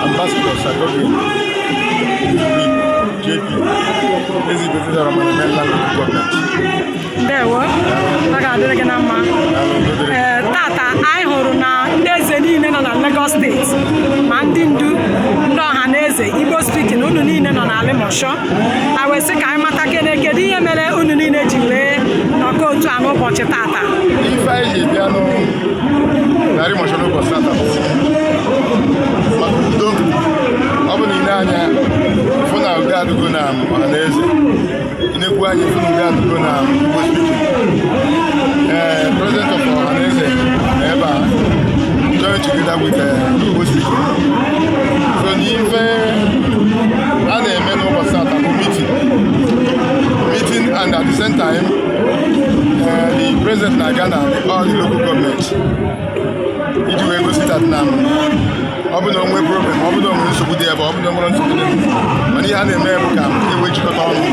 Ambassador Sir Godwin JP, Ezigbo Ọra na Mainland Government. Ndewo, ọ ga-adịrị gị na mma. Ee, tata anyị hụrụ na ndị eze niile nọ na Lagos Steeti, ma ndị ndu ndị ọha na eze Igbo speaking, unu niile nọ na Alimosho. A wee sị ka anyị mata kene kedu ihe mere unu niile ji wee nọkọ otu a n'ụbọchị tata? Ife anyị ji bịa nụ na Alimosho n'ụbọchị tata bụ maka udo. Ọ bụ na ị na-anya fụ na udo adịgo na ọha na eze, inekwu anya fụ na udo adịgo na Igbo speaking. Ee, president of ọha na eze nọ ebe a join together with Igbo speaking. So n'ife a na-eme n'ụbọchị tata bụ meeting and at the same time the president na-aga na all the local government iji wee gosi that na ọ bụ na onwe problem, ọ bụ na onwe nsogbu dị ebe, ọ bụ na onwere nsogbu dị, mana ihe a na-eme bụ ka e wee jikọta ọnụ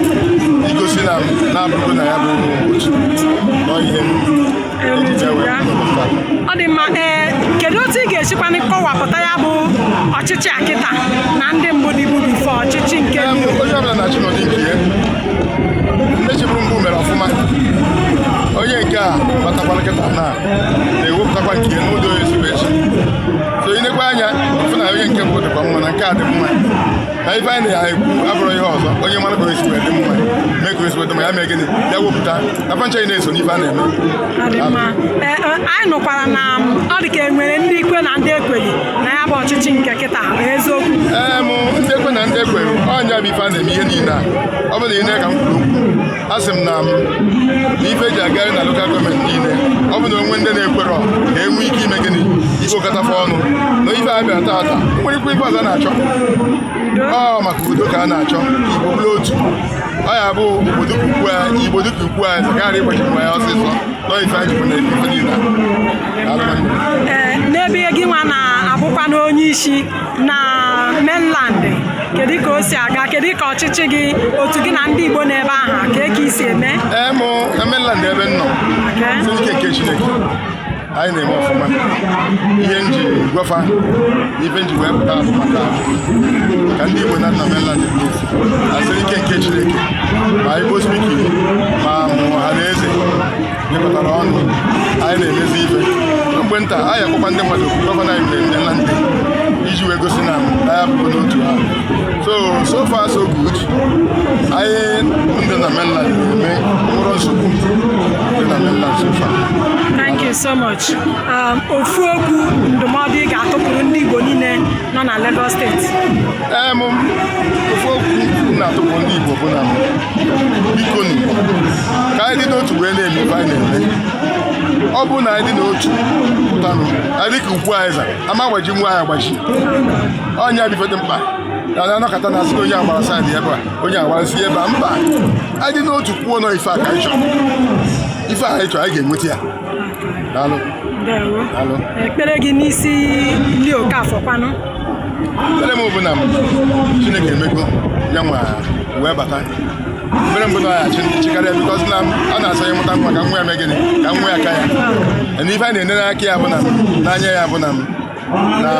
igosi na na-abụgo na ya bụ otu nọ ihe ejije wee n'ụbọchị tata. Ọ dị mma. Ee, kedu otu ị ga-esikwana kọwapụta ya bụ ọchịchị a kịta na ndị mbụ dịbu before ọchịchị nke ndị Onye ọbụla na-achị n'ụdị nke ya. Ndị chịburu mbụ mere ọfụma. Onye nke a batakwara kịta na na-ewepụtakwa nke ya n'ụdị onye si echi. So inekwa anya fụ na onye nke mbụ dịkwa mma na nke a dị mma, na ife anyị na-ekwu abụrụ ihe ọzọ. Onye mara ka o si wee dị mma, mee ka o si wee dị mma, ya mee gịnị, ya wepụta na fancha anyị na-eso n'ife a na-eme. Ọ dị mma. Ee, anyị nụkwara na ọ dị ka e nwere ndị ikwe na ndị ekweghị na ya bụ ọchịchị nke kịta, bụ eziokwu? Ee, m ndị ekwe na ndị ekwe, ọnya bụ ife a na-eme ihe niile a. Ọ bụ na ị na ka m kwuru okwu, a sị m na m na ife eji agagharị na local government niile, ọ bụ na onwe ndị na-ekwerọ ka e nwee ike ime gịnị, ikpokọtafa ọnụ na ife a bịara tata. Nwere ikwe ife ọzọ a na-achọ, ọ maka udo ka a na-achọ, ka Igbo bụrụ otu. Ọ ya bụ obodo ka ukwu anyị, Igbo dịka ukwu anyị gaghara ịgbachi nwa ya ọsịsọ nọ. Ife anyị jikwa na ife niile a. Daalụ, nwanne m. Ee, n'ebe gị nwa na-abụkwa n'onye isi na mainland, kedu ka o si aga? Kedu ka ọchịchị gị, otu gị na ndị Igbo n'ebe ahụ, ka isi eme? Ee, mụ na mainland ebe m nọ, site n'ike nke Chineke, anyị na-eme ọfụma. Ihe nji gwafa na ife nji wee pụta bụ maka ka ndị Igbo na nna mainland bụ ofu. Asịrị ike nke Chineke, ma Igbo speaking, ma mụ ọha na eze jikọtara ọnụ, anyị na-emezi ife. Mgbe nta anyị akpọkwa ndị mmadụ okwu, gọvanọ anyị mere mainland iji wee gosi na anyị abụgo n'otu ahụ. So so far so good. Anyị ndị na mainland na-eme nwụrọ nsogbu dị na mainland so far. Thank you so much. Ofu okwu ndụmọdụ ị ga-atụpụrụ ndị Igbo niile nọ na Lagos Steeti? Ee, m ofu okwu m na-atụpụ ndị Igbo bụ na bikonu, ka anyị dị n'otu wee na-eme ife anyị na-eme. Ọ bụrụ na anyị dị n'otu pụtanụ, anyị dị ka ukwu anyị za ama agbaji nwa anyị agbaji. Ọnya bụ ife dị mkpa na anọkọta na asị na onye agbara side ebe a, onye agbara si ebe a. Mba, anyị dị n'otu kwuo nọ ife a ka anyị chọrọ, ife a anyị chọrọ, anyị ga-enweta ya. Daalụ. Ndewo. Daalụ. Ekpere gị n'isi Leo Okafọ kwanụ? Ekpere m bụ na m Chineke emego ya nwa wee bata. Ekpere mbụ na ya achị chikarịa, because na a na-asọ ya mụta nwa ka nwa ya mee gịnị, ka nwa ya ka ya na ife a na-ene n'aka ya bụ na n'anya ya bụ na na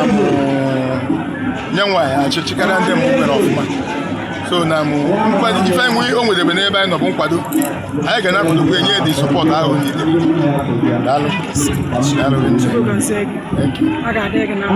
nye nwa ya achị chikarịa ndị mbụ mere ọfụma. So na mụ nkwado ife anyị o nwedebe n'ebe anyị nọ bụ nkwado. Anyị ga na-akwadokwa, enye dị support ahụ niile. Daalụ, daalụ. Chukwu gọzie gị. Thank you. Ọ ga-adị gị na